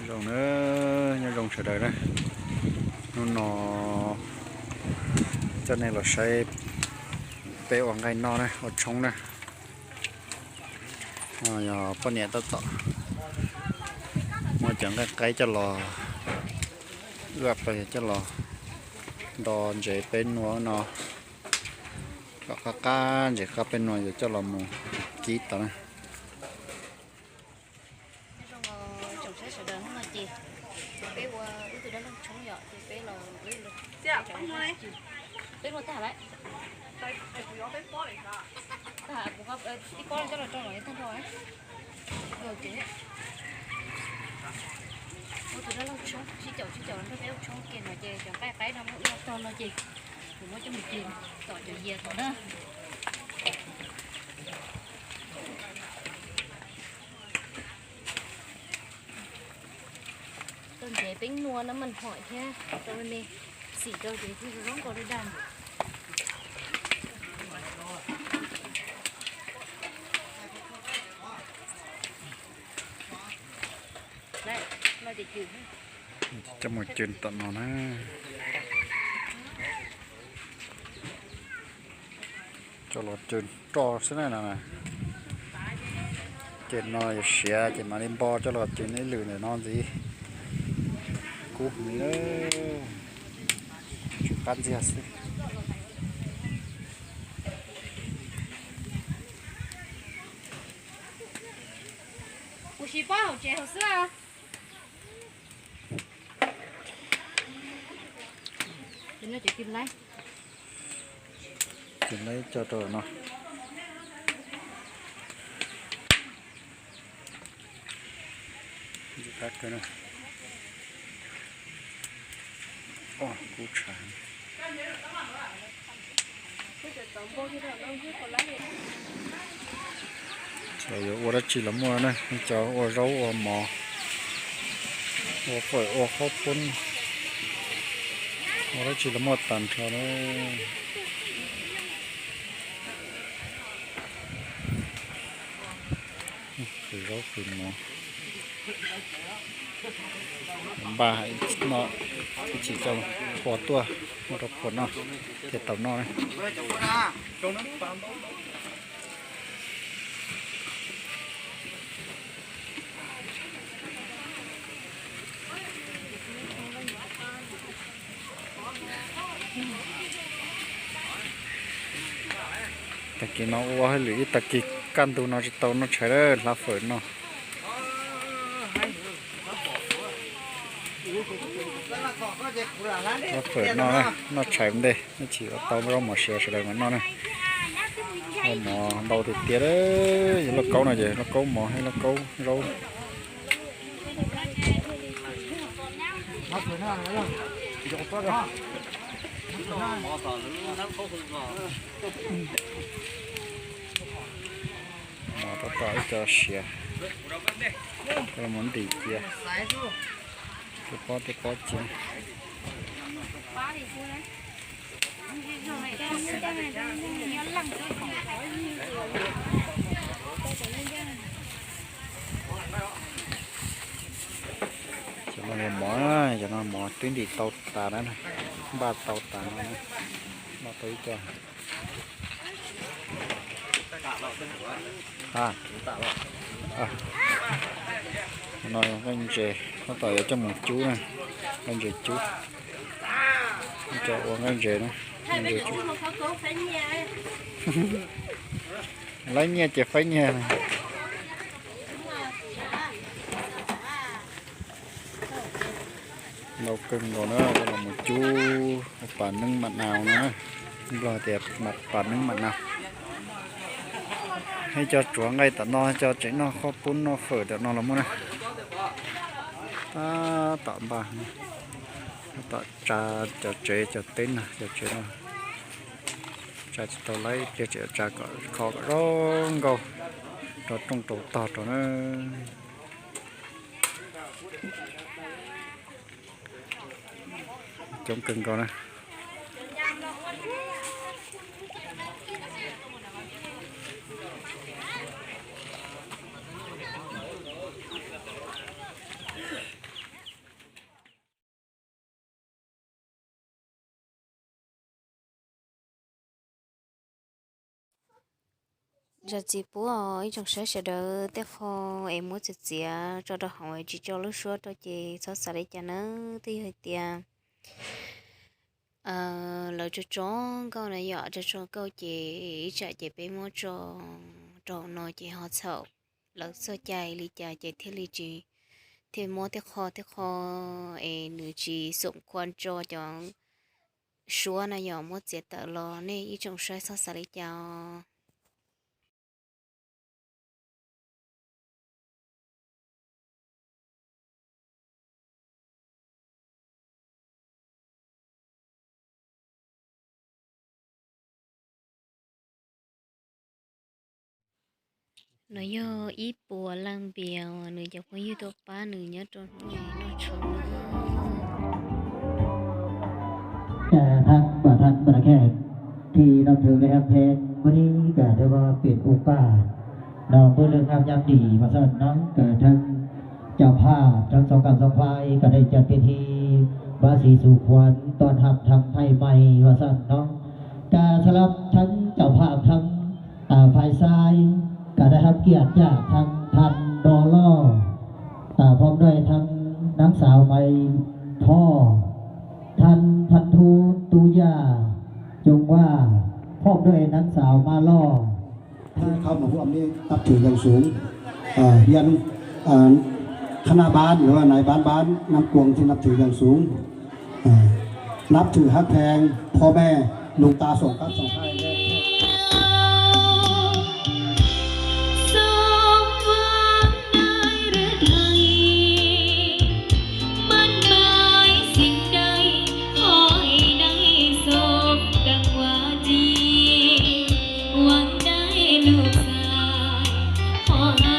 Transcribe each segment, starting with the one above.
Zoo na, nyob zoo sawv daws na. Hnub no coj nej los saib peb ua nqaij noj na, ua tshoob na. No yog poj niam tab tom muab cov nqaij qaib coj los, ua los yog coj los nto ntses peb nua no, kom qab qab ntses qab peb nua yuav coj los mus kib tau na. Nyob zoo tsoom saib sawv daws, hnub no ces peb ua wb tug dab laug tshoob yom, ces peb los, peb ua tag lawm. Tag, ib pob coj los rau los tag nrho. Ua tus dab laug tshoob sib caum sib caum nrog peb ua tshoob kiag no ces cov nqaij qaib no muab ua tag no ces kuv muab coj mus cia tom cov yias tod na. Tau ntsev peeb nua na, mas hom thiab tau me xim rau ces thiaj zoo nkauj li dag. Coj mus cw tom no na. Coj los cw roj xwb na no. Ces no yuav siav ces mam li npo coj los cw ib lwm ntawm no ntxiv. Kub hmov, tsw qab ntxiag xwb. Kuv siv pob hauv tsev hauv xwb. Ces laib coj rau no. Kub tshav. Yuav ua dab tsi los muaj na, cov ua zaub ua mov, ua fawm ua qhob poob, ua dab tsi los muaj tag nrho na. Fawm zaub fawm mov. Npaj no ib chim coj qhua tuaj muab rau qhua noj thiaj tau noj na. Tag kis no ua hauj lwm ib tag kis kaj ntug no tsis tau noj tshais lawm, hlab fawm noj. Hlab fawm noj, noj tshais ua ntej, ib chim ua tau zaub mov siav sawv daws mam noj na. Zaub mov ntau tiag tiag, yog lauj kaub no ces lauj kaub mov thiab lauj kaub zaub. Mov tab tom ib co siav, coj los ntim cia, tej pob tej pob cia. Cov no yog mov, cov no mov twb ntim tau tas na, npaj tau tas no, npaj tau ib co. No yog nqaij ntses, tab tom yuav coj mus cub na, nqaij ntses cub. Cov ua nqaij ntses na, nqaij ntses cub. Laib nyiaj ces faib nyiaj. Ntau kawg nkaus na, coj los cub ua pas neeb mam nau no na. Nplog tias pas neeb mam nau. Ib co tsuav nqaij tom no, ib co tseem noj qhob poob noj fawm tom no los muaj na. Tab tom npaj, tab tom tsa cov tsev cov teb no, cov tsev no tsa tsis tau laib, pliag tseem tsa kom kho kom zoo nkauj rau rooj rau tog rau na. Coob kawg nkaus na. Zam txim pub os ib tsoom saib sawv daws, tej qho es muab txiav txiav tso rau hauv tsis tso lub suab rau ces txhob xav li cas nawb. Twb yog hais tias lawv tso tso nkauj na yom, tso tso nkauj ces ib tsam ces peb muab tso rau no ces ho txhaum lawv txoj cai li cas ces thiaj li tsis, thiaj muab tej qho tej qho es nws tsis xoom khuam tso cov suab na yom, muab txiav tawm los, nej ib tsoom saib txhob xav li cas os. No yog ib puas leej npias uas nws cov phooj ywg tuaj pab nws nyob rau hnub no noj tshoob na. Các bạn thân, bạn bè, thì năm thường đại học hè, bữa nay cả thầy và tuyển ủng cả. Nó bữa lượng năm nhắm đi mà sao nó cả thân chào pha, thân song cảm song khoai, cả đây chặt tiết thi, bác sĩ Sú Khuôn, toàn hạt thăm thay mày và sao nó. Cả sắp thân chào pha thân อ่า ฝ่ายซ้าย ก็ได้รับเกียรติจากทางท่าน ดอลลาร์ อ่า พร้อมด้วยทั้งนางสาวไมทอ ท่านพันธุ ตุยา จงว่า พร้อมด้วยนางสาวมาลอ ที่เข้ามาร่วมนี่นับถืออย่างสูง เอ่อ เรียน เอ่อ คณะบ้านหรือว่านายบ้านบ้านน้ำกวงที่นับถืออย่างสูง เอ่อ นับถือฮักแพงพ่อแม่หลวงตาสองครับสองท่าน สมหวังได้หรือไทย มั่นหมายสิ่งใด ขอให้ได้สมดังวาจี หวังได้ลูกชาย ขอให้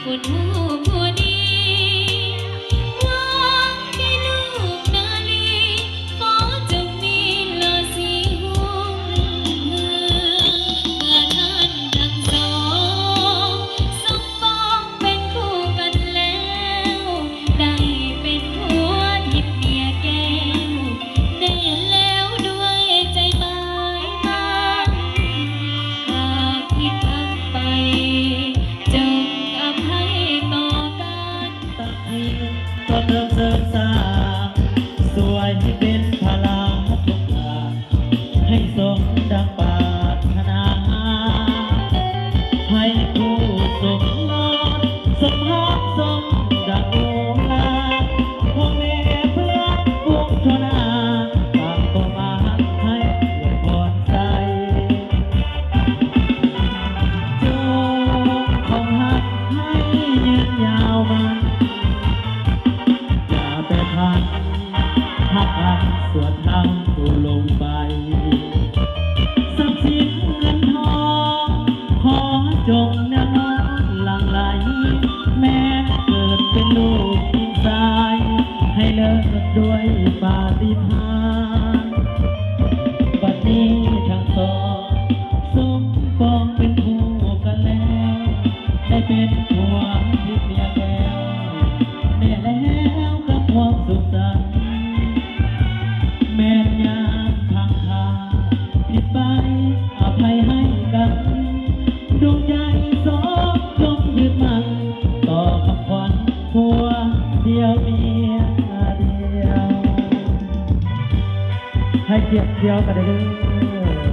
คนผู้ผู้ดี หวังได้ลูกนาลี ขอจงมีราศีรุ่งเรือง เมื่อท่านทั้งสอง สมปองเป็นคู่กันแล้ว ได้เป็นผัวทิพย์เมียแก้ว แน่แล้วด้วยใจหมายมั่น หากผิดพลั้งไป จงอภัยต่อกัน ก็เติมเสริมสร้าง สวยให้เป็นพลาทุกอย่าง ให้สมดังปรารถนา ให้คู่สมรสสมหวังสมดังวงวาน พ่อแม่เพื่อนฝูงทั่วหน้า ต่างก็มาให้อวยพรใส่ จงคงฮักให้ยืนยาวมัน อย่าแปรผัน หักอันส่วนทางผู้ลงไป ทรัพย์สินเงินทอง ขอจงแนบน้อมหลั่งไหล แม้เกิดเป็นลูกยิงชาย ให้เลิศด้วยปาฏิหาริย์ บัดนี้ทั้งสอง สมปองเป็นคู่กันแล้ว ได้เป็นผัวทิพย์เมียแก้ว แน่แล้วกับความสุขสันต์ แม้นยามทางข้างผิดไป อภัยให้กัน ดวงใจสองจงยึดมั่น ต่อคำขวัญผัวเดียวเมียเดียว ให้เกียรติเดียวกันเด้อ